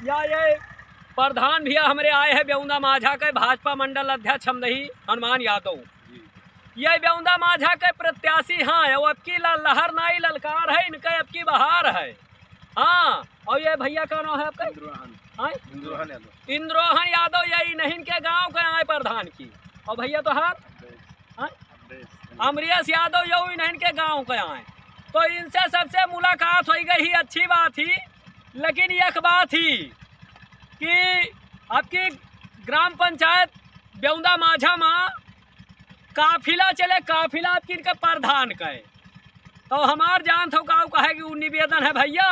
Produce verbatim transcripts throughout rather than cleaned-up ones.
या ये प्रधान भैया हमरे आए हैं बेउंदा माझा के, भाजपा मंडल अध्यक्ष हमदही हनुमान यादव। जी। ये बेउंदा माझा के प्रत्याशी हैं, और अब की ला-, लहर नाई ललकार है, इनके अब की बहार है। हाँ, और ये भैया का नाम है आपका? इंद्रोहन। हाँ? इंद्रोहन यादव। इंद्रोहन यादव, ये इन्हीं के गांव के आए प्रधान की। और भैया तोहार? अमरेश। हाँ? अमरेश। अमरेश यादव, ये इन्हीं के गांव के आए। तो इनसे सबसे मुलाकात हो गई ही, अच्छी बात ही, लेकिन एक बात ही कि आपकी ग्राम पंचायत बेउंदा माझा मा काफिला चले, काफिला आपकी इनके प्रधान के। तो हमार जान थो का कहे कि उ निवेदन है भैया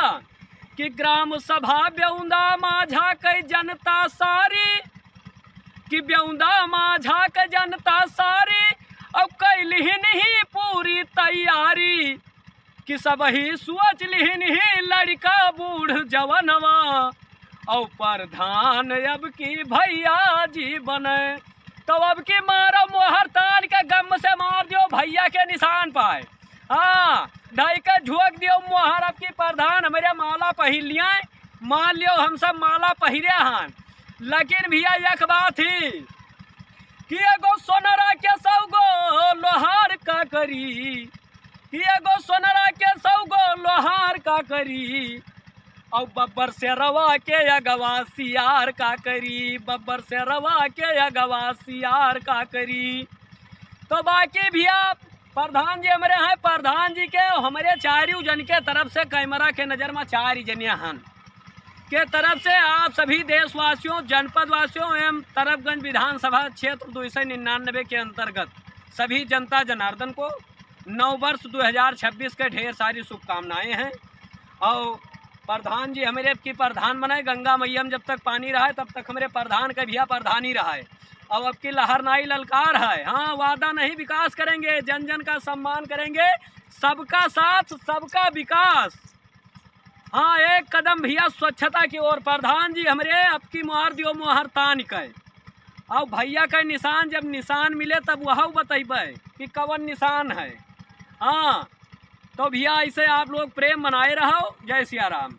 कि ग्राम सभा बेउंदा माझा के जनता सारी, कि बेउंदा माझा के जनता सारी, और कैलिहिन ही पूरी तैयारी, कि सबही सोच लिहिन ही लड़का बूढ़ जवनवा, और प्रधान अब की भैया जी बने। तो अब की मारो मोहर तान के गम से मार दियो भैया के निशान पाए। हाँ, ढाई के झोंक दियो मोहर, अब की प्रधान हमरे माला पहिर लिया, मान लियो हम सब माला पहिरे हन। लेकिन भैया एक बात ही कि एगो सोनरा के सौ गो लोहार का करी, कि एगो सोनरा के सौ गो लोहार का करी, और बब्बर शेरवा के अगवा सियार का करी, बब्बर शेरवा के अगवा सियार का करी। तो बाकी भैया प्रधान जी हमरे हैं, प्रधान जी के हमरे चारियों जन के तरफ से, कैमरा के नजर मा चार जनिया हन, के तरफ से आप सभी देशवासियों, जनपदवासियों एवं तरबगंज विधानसभा क्षेत्र दो सौ निन्यानवे के अंतर्गत सभी जनता जनार्दन को नव वर्ष दो हज़ार छब्बीस के ढेर सारी शुभकामनाएं हैं। और प्रधान जी हमरे अब की प्रधान बनाए, गंगा मैया में जब तक पानी रहा है तब तक हमरे प्रधान के भैया प्रधान ही रहा है। और अब की लहर नाई ललकार है, हाँ, वादा नहीं, विकास करेंगे, जन जन का सम्मान करेंगे, सबका साथ सबका विकास। हाँ, एक कदम भैया स्वच्छता की ओर। प्रधान जी हमरे अब की मार दियो मोहर तान के। और भैया का निशान, जब निशान मिले तब वह बतैबे कि कवन निशान है। हाँ, तो भैया ऐसे आप लोग प्रेम बनाए रहो। जय सिया राम।